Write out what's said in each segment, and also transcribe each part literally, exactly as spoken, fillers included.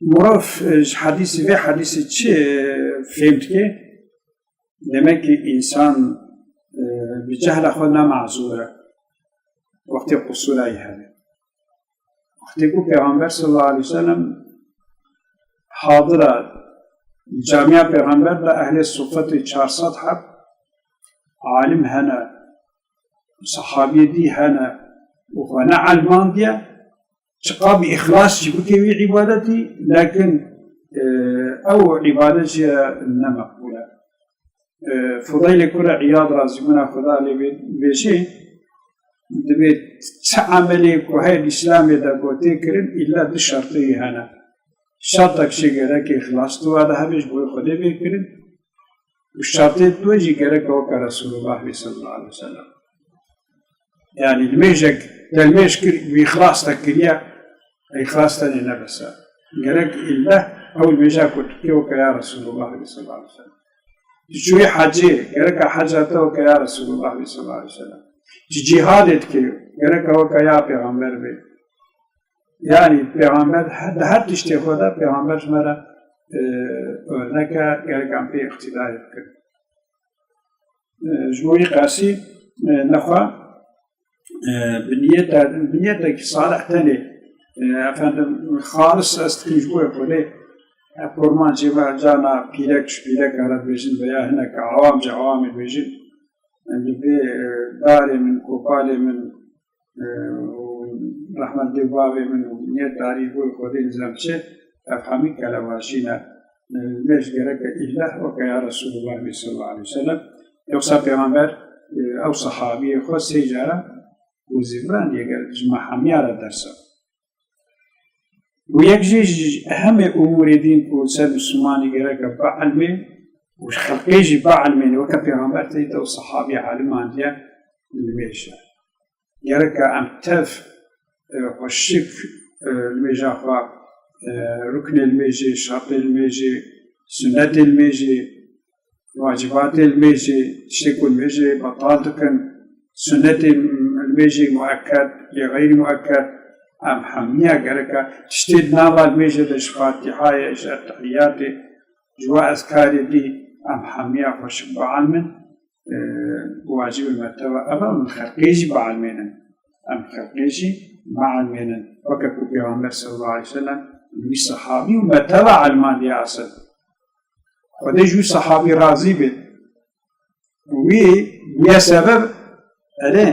Mirov, e, ji hedîsê vê hedîsê çi, e, fêm dike? Demek ki însan, e, bi cehla xwe ne mazûr e. Wextê qusûra yî hebe. Wextê ku Pêxember sallallahu aleyhi ve sellem hadira camiya Pêxember de ehlê sufetê çar sed heb alim hene, sahabiyê dî hene û xwe ne elmandiye, çiqa bi îxlas jî bike wî îbadetî, lekin, e, ew îbadet jê ne meqbûl e. E, Fudeylê kura Îyad razîbûna Xuda lê bê, dibêjê, dibê çi emelê ku heye di Îslamê de ku tê kirin, îlla du şertê wî hene. Şertek jê gerek îxlas di wa de hebe, ji bo Xwedê bê kirin. Û şertê dû jî gerek weke Resulullah bê sallallahu aleyhi ve sellem. Yani limêjek te limêj kir, wî îxlas te kiriye, îxlas tenê ne bes e. Gerek îlle ew limêja ku tu dikê weke ya Resulullah bê sallallahu aleyhi ve sellem. Tu çûyî hecê, gereka heca te weke ya Resulullah bê sallallahu aleyhi ve sellem. Tu cîhadê dikê, gereka weke ya Pêxember bê. Yani Pêxember, he-, di her tiştê xwe de Pêxember ji me re, e, örnek e, gerek em pê îqtîdayê bikin. E, ji bo wî qasî, e, nexwe, e, bi niyeta, bi niyetekî salih tenê, e, efendim, xalis ez dikim ji bo Xwedê, e, kurmancê me cana pîrek ji pîreka re dibêjin veya hineka awam ji awamê dibêjin, e, li vê, e, darê min, kopalê min, e, û rehmetê bavê min û niyet darî bo Xwedê nizam çi, ev hemî kelebajî ne. E, Mêj gereke îllah weke ya Resulullah bê sallallahu aleyhi ve sellem. Yoksa Pêxember, e, ew sahabiyê xwe sê cara û zîviran yê gerek ji me hemiya re dersa. Û yek jî ji hemê umûrê dîn ku ser Mislimanî gereke bielmê û ji xelqê jî bielmêne, weke Pêxember tê de û sahabî alimandiye, limêj e. Gereke em tev, e, xweşik, e, limêja xwe, e, ruknê limêjê, şertê limêjê, sunnetê limêjê, wacibatê limêjê, tiştê ku limêjê betal dikin, sunnetê limêjê muekked yê xeyrî muekked, em hemiya gereke tiştê di nava limêjê de ji Fatîhayê, ji Etehiyatê, ji we ezkarê dî, em hemiya xweşik bielmin, e, wacibê me teva ev e, em xelqê jî bielmênin. Em xelqê jî bielmênin. Weke ku Pêxember sallallahu aleyhi ve sellem wî sehabî û me teva elmandiye esil. Xwedê ji wî sehabî razî bê. Wî, wî ye sebeb, erê,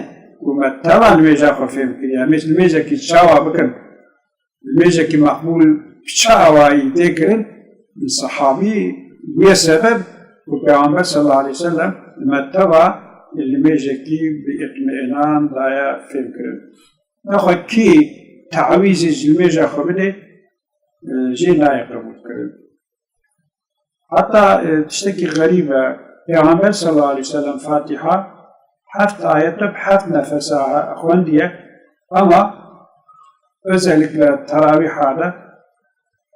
ku me teva nimêja xwe fêm kiriye. Em ê nimêjekî çawa bikin? Nimêjekî meqbûl bi çi awayî tê kirin? Sehabî, wî ye sebeb ku Pêxember sallallahu aleyhi ve sellem me teva nimêjekî bi îtmînan daye fêm kirin. Nexwe kî tawîzê ji nimêja xwe bide, e, jê nayê qebûl kirin. Heta, e, tiştekî xerîb e. Pêxember sallallahu aleyhi ve sellem Fatiha heft ayete bi heft nefesa xwendiye. Ama özellikle terawîha de,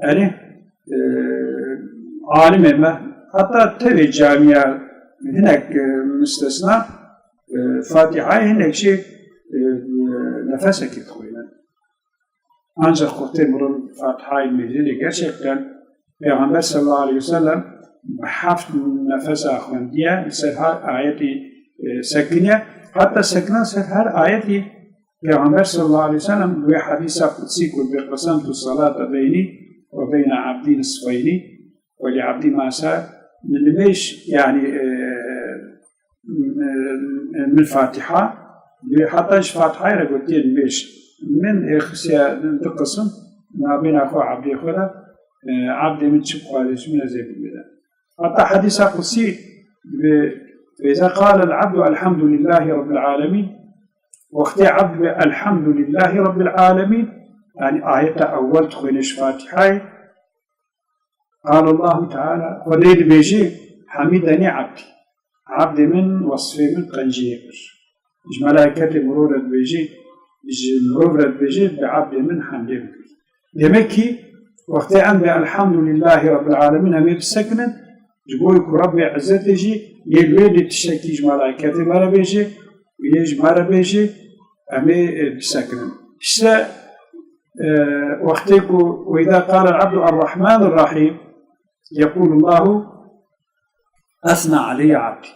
yani, e, alimê me, heta tevê camiya hinek, e, müstesna, e, Fatihayê hinek jî, e, nefesekî dixwînin. Ancak xwe tê mirin Fatihayê mêzênê gerçekten Pêxember sallallahu aleyhi ve sellem bi heft nefesa xwendiye, li ser her ayetî, e, sekiniye. Heta sekina ser her ayetî Pêxember sallallahu aleyhi ve sellem wê hedîsa qudsî ku dibê, "Qasemtu salata beynî ve beyne abdî nisfeynî ve li abdî ma sa'el." Min nimêj, yani, e, min Fatiha, wê heta ji Fatihayê re gotiye nimêj. Min, e, xistiye du qisim, nabêna xwe, ebdê xwe de, e, ebdê min çi bixwaze ji min ez ê bibêre. Heta hedîsa qudsî dibê, "Feyza qale el-abdu elhamdulillahî rabbil alemîn." Wextê ebd bê elhamdulillahî rabbil alemîn, yani ayeta ewwel dixwîne ji Fatihayê, Qal Allahu Teala, Xwedê dibêjê, "Hamideni abdî." Abdê min wesfê min qenciyê kir. Ji melayketê mirov re dibêjê, ji mirov re dibêjê, "Bi abdê min hemdê min kir." Demek ki, wextê em bê Elhamdulillahî Rabbil Alemîn em ê bisekinin, ji bo ku Rebbê Izzetê jî yê li wê dê tiştekî ji melayketê me re bêjê, yê ji me re bêjê, em ê, e, bisekinin. Îşte, E, wextê ku, "وإذا قال العبد الرحمن الرحيم يقول الله أثنى علي عبدي."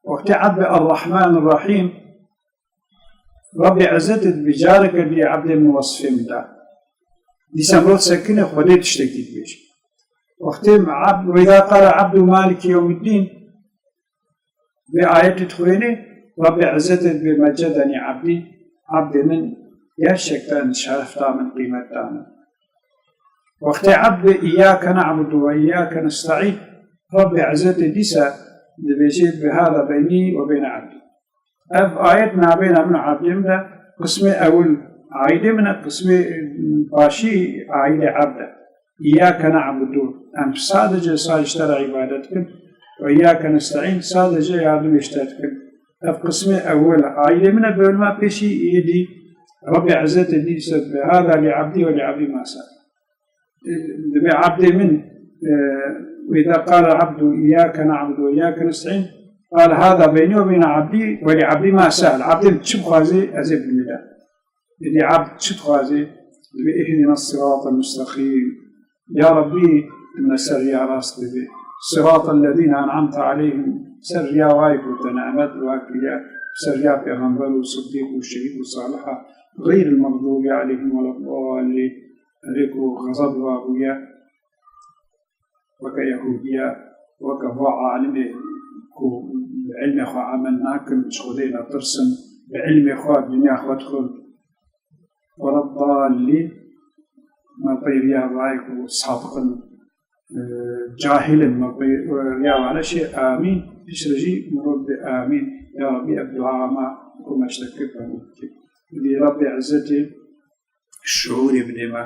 Wextê ebd bê Errahman Errahîm, Rabbê Ezzetê dibê careke dî ebdê min wesfê min da. Dîsa mirov sekine, Xwedê tiştekî dibêje. Wextê ebd, "وإذا قال العبد مالك يوم الدين", vê ayetê dixwêne, Rabbê Ezzetê dibê, "مجدني عبدي", ebdê min gerçekten şeref da min, qîmet da min. Wextê ebd bê "إياك نعبد وإياك نستعين", Rabbê Ezzetê dîsa dibêje, "هذا بيني وبين عبدي". Ev ayet nabêna min û ebdê min de, qismê ewil aîdê min e, qismê paşî aîdê ebd e. "إياك نعبد", em sadece sadece ji te re îbadet dikin. "وإياك نستعين", sadece yardimê ji te dikin. Ev qismê ewil e. Aîdê min e, bölüma pêşî êdî Rabbê Ezzetê dîsa, "هذا لعبدي ولعبدي ما سأل". Dibê ebdê min, e, "وإذا قال العبد إياك نعبد وإياك نستعين قال هذا بيني وبين عبدي ولعبدي ما سأل". Ebdê min çi bixwazê, ez ê bimînim. Êdî ebd çi dixwazê? Dibê, "اهدنا الصراط المستقيم". Ya Rabbî, tu me ser riya rast bibî. "صراط الذين أنعمت عليهم", ser riya wayê ku te nimet li wan kiriye, ser riya pêxember û sidîq û şehîd û saliha, "غير المغضوب عليهم ولا الضالين". Erê ku xezeb li wan bûye, weke Yehûdiya, weke va alimê ku bi ilmê xwe emel nakin, ji Xwedê natirsin, bi ilmê xwe dinya xwe dixwin. "ولا الضالين", me pê riya vayê ku sapik in, e, cahil in, me pê riya vane şê, "آمين". Piştre jî mirov dibê, "آمين". Ya Rabbî, ev dua me ku me ji te kir qebûl bike. Dibê Rabbê Ezzetê şuûrê bidê me.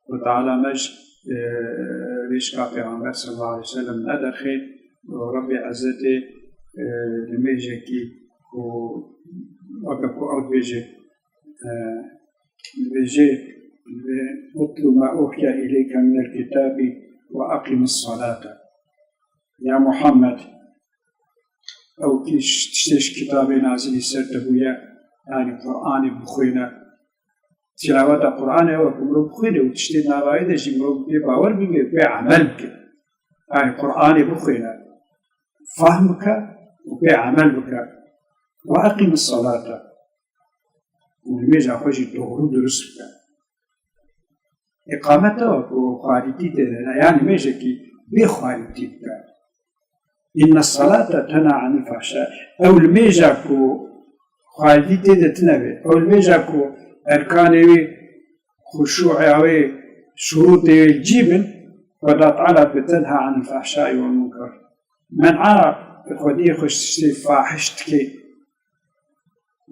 Xwedê Teala me ji, e, rêşka Pêxember sallallahu aleyhi ve sellem nederxe û Rabbê Ezzetê, e, nimêjekî ku weke ku ew dibêje, e, dibêje, "اتل ما أوحي إليك من الكتاب وأقم الصلاة". Ya Muhammed, ew kî ji tiştê ji kitabê nazilî ser te bûye, yanî Qur'anê bixwîne. Tilaweta Qur'anê ew e ku mirov bixwîne û tiştê nava wê de jî mirov pê bawer bike, pê emel bike. Yanî Qur'anê bixwîne, fehm bike û pê emel bike. "وأقم الصلاة". Û nimêja xwe jî doğru durust bike. Îqamet ew e ku xwarîtî tê de ne, ya nimêjekî bê xwarîtî bike. "إن الصلاة تنهى عن الفحشاء". Ew nimêja ku xwarîtî tê de tune be, ew nimêja ku erkanê wê, xuşûya wê, şurûtê wê li cî bin, Xweda Teala dibê "تنهى عن الفحشاء والمنكر". Men'a Xwediyê xwe ji tiştê fahiş dike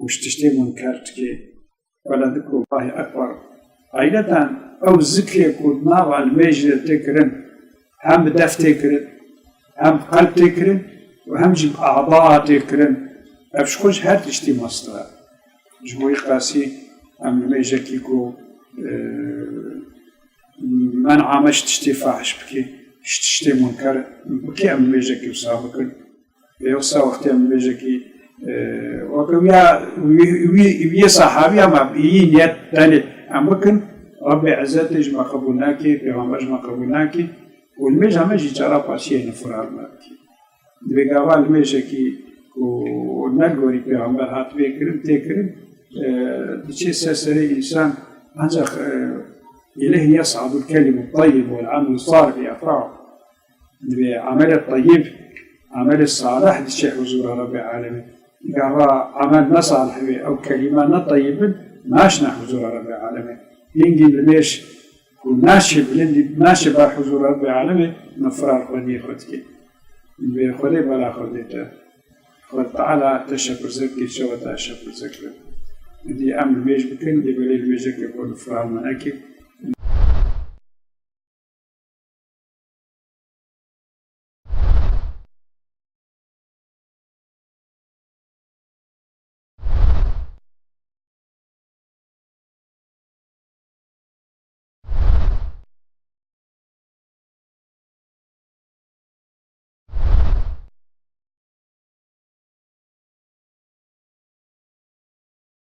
û ji tiştê munker dike. ولذكر الله أكبر. Ayreten ew zikrê ku di nava limêjê de tê kirin, hem bi def tê kirin, hem bi qelb tê kirin û hem jî bi a'da tê kirin, ev ji xwe ji her tiştî mestir e. Ji bo wî qasî em limêjekî ku, e, men'a me ji tiştê fahiş bike, ji tiştê munker bike, em limêjekî wisa bikin. Yoksa wextê em bêjekî, e, weke wî ya, wî, wî, wî yê sahabî ama bi yî niyet tenê em bikin, Rabbê Ezzetê ji me qebûl nake, Pêxember ji me qebûl nake û limêja me jî cara paşiyê nifira li me bike. Dibê gava limêjekî ku ne li gorî Pêxember hatibê kirin, tê kirin, e, diçê ser serê însan, ancaq, e, إليه يصعد الكلم الطيب والعمل الصالح يرفعه. Dibê emelê teyib, emelê salih diçe huzura Rabbê Alemê. Gava emel ne salih be, ew kelîme ne teyib bin, naşine huzura Rabbê Alemê. Hingî limêj ku naşê bilindî, naşê ber huzura Rabbê Alemê, nifira li xwediyê xwe dike. Dibê Xwedê bela xwe dê te. Xwedê Teala te şepirze bike, çawa te şepirze kir. Dî em limêj bikin, dê belê limêjeke ku nifira li me neke.